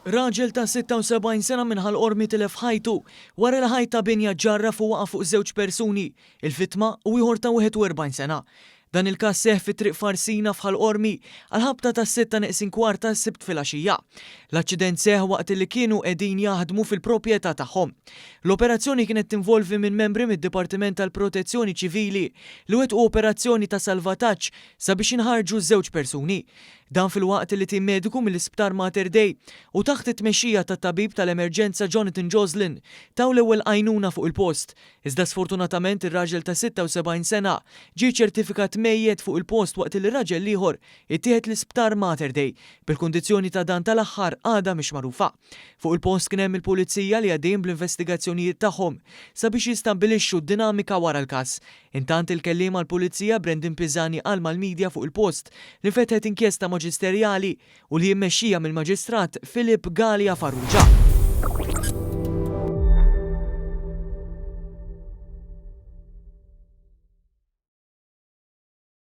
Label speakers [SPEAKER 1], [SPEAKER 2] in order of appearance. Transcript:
[SPEAKER 1] Raġel ta' 76 sena minn Ħal Qormi tilef ħajtu wara li ħajt ta' binja ġġarraf u waqa' fuq żewġ persuni, il-vittma u ieħor ta' 41 sena. Dan il-każ seħħ fi Triq Farsina f'Ħal Qormi għall-ħabta tas-sitta neqsin kwart tas-Sibt filgħaxija. L-aċċident seħħ waqt li kienu qegħdin jaħdmu fil-proprjetà tagħhom. L-operazzjoni kienet tinvolvi minn membri mid-Dipartiment tal-Protezzjoni Ċivili li wettqu operazzjoni ta' salvataġġ sabiex jinħarġu ż-żewġ persuni. Dan filwaqt li tim mediku mill-Isptar Mater Dei u taħt it-tmexxija tat-tabib tal-emerġenza Jonathan Joslin taw l-ewwel għajnuna fuq il-post. Iżda sfortunatament ir-raġel ta' 76 sena ġie ċertifikat mejjet fuq il-post waqt li r-raġel l-ieħor ittieħed l-Isptar Mater Dei bil-kundizzjoni ta' dan tal-aħħar għadha mhix magħrufa. Fuq il-post kien hemm il-Pulizija li għaddejjin bl-investigazzjonijiet tagħhom sabiex jistabbilixxu d-dinamika wara l-każ. Intant il-kelliem għall-Pulizija Brendan Pisani qal mal-media fuq il-post li nfetħet inkjesta maġisterjali u li hi mmexxija mill-Maġistrat Philip Galea Farrugia.